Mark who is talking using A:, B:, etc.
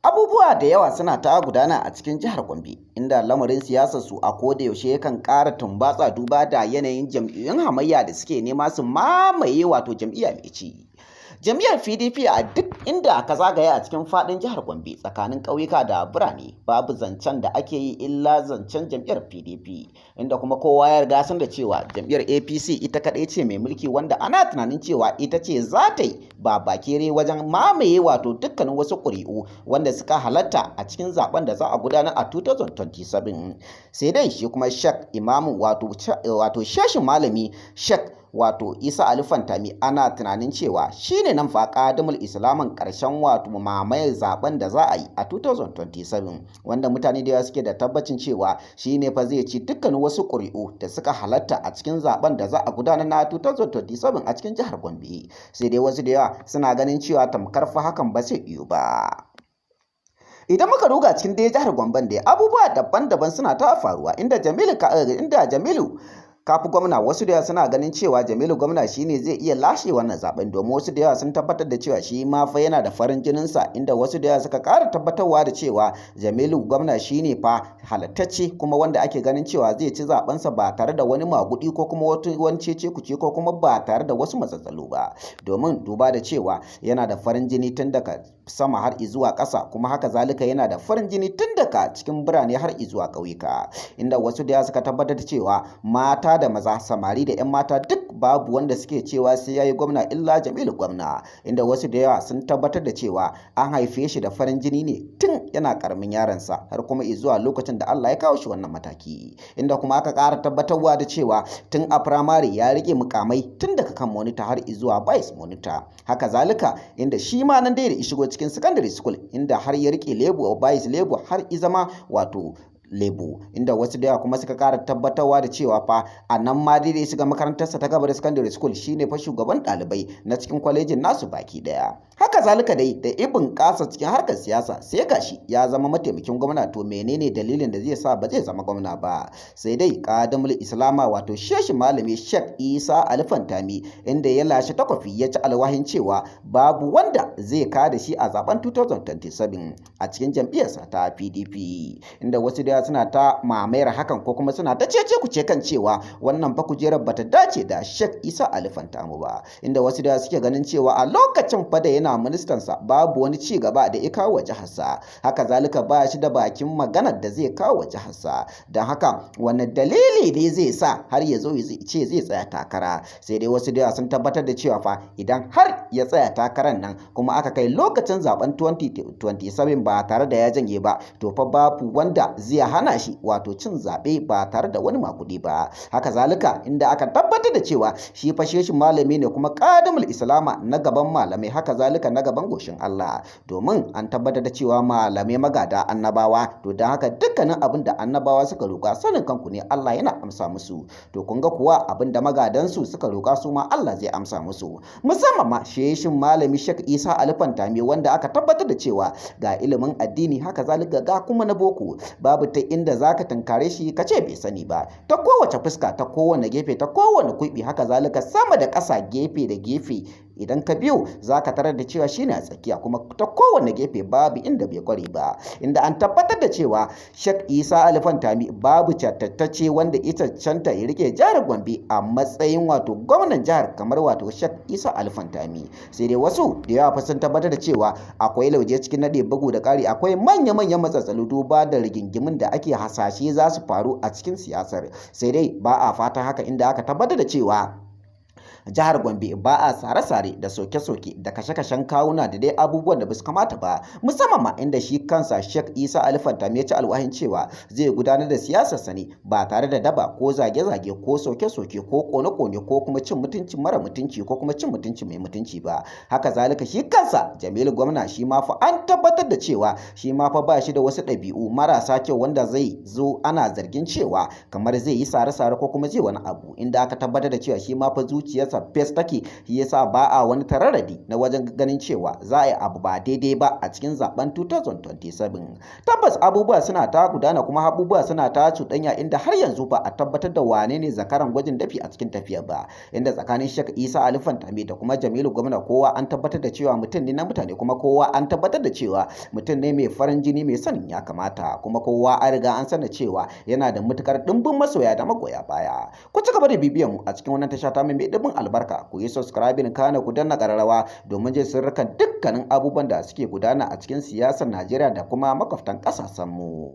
A: Abubuwa da yawa suna ta gudana a cikin jihar Gombe, inda lamarin siyasar su a koda yaushe yakan ƙara tumbatsa duba da yanayin jam'iyyun hamayya da suke nema su mamaye wato jam'iyya mai ci. Jam'iyyar PDP a duk inda ka zagaya a cikin faɗin jihar Gombe, tsakanin ƙauyuka da birane, babu zancen da ake yi illa zancen jam'iyyar PDP, inda kuma kowa ya riga san da cewa jam'iyyar APC ita kaɗai ce mai mulki, wanda ana tunanin cewa ita ce za ta yi babakere wajen mamaye wato dukkanin wasu ƙuri'u wanda suka halatta a cikin zaben da za a gudanar a 2027. Sai dai shi kuma Shek Imamu, wato sheshin malami Shek wato Isa Ali Fantami, ana tunanin cewa shine nan fa kadimul islamin karshen wato mamayar zaben da za a yi a 2027, wanda mutane da yawa suke da tabbacin cewa shine fa zai ci dukkanin wasu ƙuri'u da suka halatta a cikin zaben da za a gudanar na 2027 a cikin jihar Gombe. Sai dai wasu da yawa suna ganin cewa tamkar fa hakan ba zai yiwu ba. Idan muka ruga cikin dai jihar Gombe da, abubuwa daban-daban suna ta faruwa, inda Jamilu kafi gwamna, wasu da yawa suna ganin cewa Jamilu gwamna shine zai iya lashe wannan zaben, domin wasu da yawa sun tabbatar da cewa shi ma fa yana da farin jininsa, inda wasu da yawa suka ƙara tabbatarwa da cewa Jamilu gwamna shine fa halattacce kuma wanda ake ganin cewa zai ci zabensa ba tare da wani magudi ko kuma wani cece kuce ko kuma ba tare da wasu matsatsalu ba, domin duba da cewa yana da farin jini tun daga sama har zuwa ƙasa, kuma haka zalika yana da farin jini tun daga cikin birane har zuwa ƙauyuka, inda wasu da yawa suka tabbatar da cewa mata da maza, samari da 'yan mata, duk babu wanda suke cewa sai yayi gwamna illa Jamilu gwamna, inda wasu da yawa sun tabbatar da cewa an haife shi da farin jini ne tun yana karamin yaronsa har kuma zuwa lokacin da Allah ya kawo shi wannan mataki, inda kuma aka ƙara tabbatarwa da cewa tun a firamare ya rike mukamai tun daga kan monitor har zuwa vice monitor. Haka zalika, inda shi ma nan dai da shigo cikin secondary school, inda har ya rike labour, vice labour, har zama wato labour, inda wasu da yawa kuma suka kara tabbatarwa da cewa fa a nan ma dai da shiga makarantarsa ta gaba da secondary school, shine fa shugaban ɗalibai na cikin kwalejin nasu baki daya. Haka zalika dai da ibin kasa cikin harkar siyasa, sai gashi ya zama mataimakin gwamna. To menene dalilin da zai sa ba zai zama gwamna ba? Sai dai kadamul islama, wato sheshi malami Sheikh Isa Ali Fantami, inda ya lashe takwafi ya ci alwahin cewa babu wanda zai kada shi a zaben 2027 a cikin jam'iyyarsa ta PDP, inda wasu da suna ta mamayar hakan ko kuma suna ta cece kuce kan cewa wannan fa kujerar bata dace da Sheikh Isa Ali Fantamu ba, inda wasu da suke ganin cewa a lokacin fa da yana ministansa babu wani ci gaba da ya kawo wa jiharsa, haka zalika ba shi da bakin maganar da zai kawo wa jiharsa. Don haka wani dalili ne zai sa har ya zo ya ce zai tsaya takara? Sai dai wasu da sun tabbatar da cewa fa idan har ya tsaya takarar nan kuma aka kai lokacin zaben 2027 ba tare da ya janye ba, to fa babu wanda zai hana shi wato cin zaɓe ba tare da wani makudi ba. Haka zalika, inda aka tabbatar da cewa shi fa sheshin malami ne kuma kadimul islama na gaban malamai, haka zalika na gaban goshin Allah, domin an tabbatar da cewa malamai magada annabawa. To don haka dukkanin abin da annabawa suka roƙa, sanin kanku ne Allah yana amsa musu. To kun ga kuwa abin da magadansu suka roƙa, su ma Allah zai amsa musu, musamman ma sheshin malami Sheikh Isa Ali Fantami, wanda aka tabbatar da cewa ga ilimin addini, haka zalika ga kuma na boko, babu ta inda zaka tunkare shi ka ce bai sani ba, ta kowace fuska, ta kowane gefe, ta kowane kuɓi, haka zalika sama da ƙasa, gefe da gefe. Idan ka biyo zaka tarar da cewa shine a tsakiya, kuma ta kowane gefe babu inda bai kware ba, inda an tabbatar da cewa Sheikh Isa Ali Fantami babu cattattacce wanda ita cancanta ya rike jihar Gombe a matsayin wato gwamnan jihar kamar wato Sheikh Isa Ali Fantami. Sai dai wasu da yawa fa sun tabbatar da cewa akwai lauje cikin nade, bugu da ƙari akwai manya-manyan matsatsalu duba da rigingimin da ake hasashe za su faru a cikin siyasar. Sai dai ba a fatan haka, inda aka tabbatar da cewa jihar Gombe ba a sare-sare da soke-soke da kashe-kashen kawuna da dai abubuwan da basu kamata ba, musamman ma inda shi kansa Sheikh Isa Ali Fantami ya ci alwahin cewa zai gudanar da siyasarsa ne ba tare da daba ko zage-zage ko soke-soke ko kone-kone ko kuma cin mutunci mara mutunci ko kuma cin mutunci mai mutunci ba. Haka zalika shi kansa Jamilu gwamna, shi ma fa an tabbatar da cewa shi ma fa ba shi da wasu ɗabi'u marasa kyau wanda zai zo ana zargin cewa kamar zai yi sare-sare ko kuma zai wani abu, inda aka tabbatar da cewa shi ma fa zuciyarsa zuciyarsa fes take. Shi yasa ba a wani tararradi na wajen ganin cewa za a yi abu ba daidai ba a cikin zaben 2027. Tabbas abubuwa suna ta gudana kuma abubuwa suna ta cuɗanya, inda har yanzu ba a tabbatar da wane ne zakaran gwajin dafi a cikin tafiyar ba, inda tsakanin Sheikh Isa Ali Pantami da kuma Jamilu Gwamna, kowa an tabbatar da cewa mutum ne na mutane, kuma kowa an tabbatar da cewa mutum ne mai farin jini, mai sanin ya kamata, kuma kowa an riga an sani cewa yana da matukar dimbin masoya da magoya baya. Ku ci gaba da bibiyan mu a cikin wannan tasha ta mai dimbin albarka. Ku yi subscribing, kana ku danna kararrawa domin jin sirrukan dukkanin abubuwan da suke gudana a cikin siyasar Najeriya da kuma makwabtan kasashen mu.